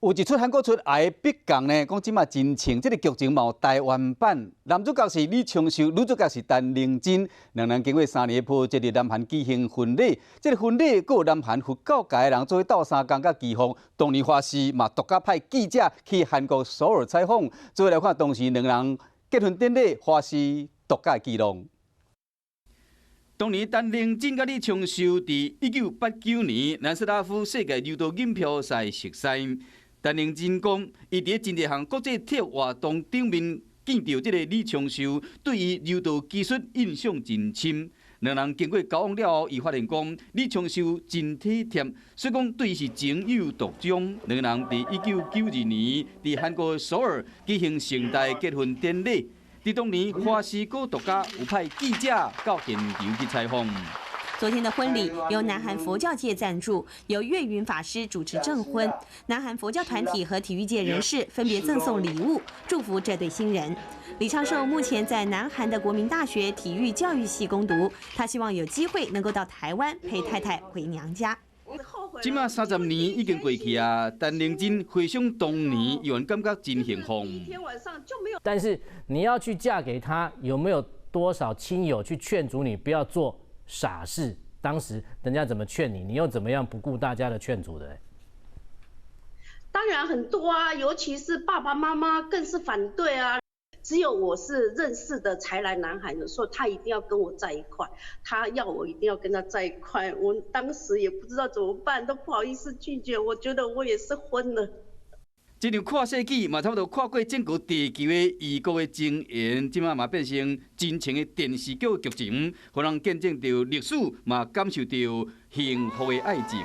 有一齣韓國出愛的迫降呢，講這馬真情，這个劇情嘛有台灣版，男主角是李昌秀，女主角是陳玲真，兩人經過3年的波折，佇南韓舉行婚禮。這个婚禮閣有南韓佛教界的人做伙鬥相共佮祈福。當年華視嘛獨家派記者去韓國首爾採訪，做伙來看當時兩人結婚典禮，華視獨家記錄。當年陳玲真佮李昌秀佇1989年南斯拉夫世界柔道錦標賽熟似。陳玲真講，伊佇咧真濟項國際體育活動頂面見著這个李昌秀，對伊柔道技術印象真深。兩人經過交往了後，伊發現講李昌秀真體貼，所以講對伊是情有獨鍾。兩人佇1992年佇韓國首爾舉行盛大結婚典禮。佇當年華視閣獨家有派記者到現場去採訪。昨天的婚禮由南韓佛教界贊助，由月雲法師主持證婚。南韓佛教團體和體育界人士分別贈送禮物，祝福這對新人。李昌壽目前在南韓的國民大學體育教育系攻讀，他希望有機會能夠到台灣陪太太回娘家。這馬30年已經過去啊，陳玲真回想當年，猶原感覺真幸福。但是你要去嫁給他，有沒有多少親友去勸阻你不要做傻事？當時人家怎麼勸你，你又怎麼樣不顧大家的勸阻的？當然很多啊，尤其是爸爸媽媽更是反對啊。只有我是認識的才來南韓的，說他一定要跟我在一塊，他要我一定要跟他在一塊。我當時也不知道怎麼辦，都不好意思拒絕。我覺得我也是昏了。這場跨世紀嘛，差不多跨過整個地球的異國的情緣，這馬嘛變成真情的電視劇劇情，予人見證著歷史，嘛感受著幸福的愛情。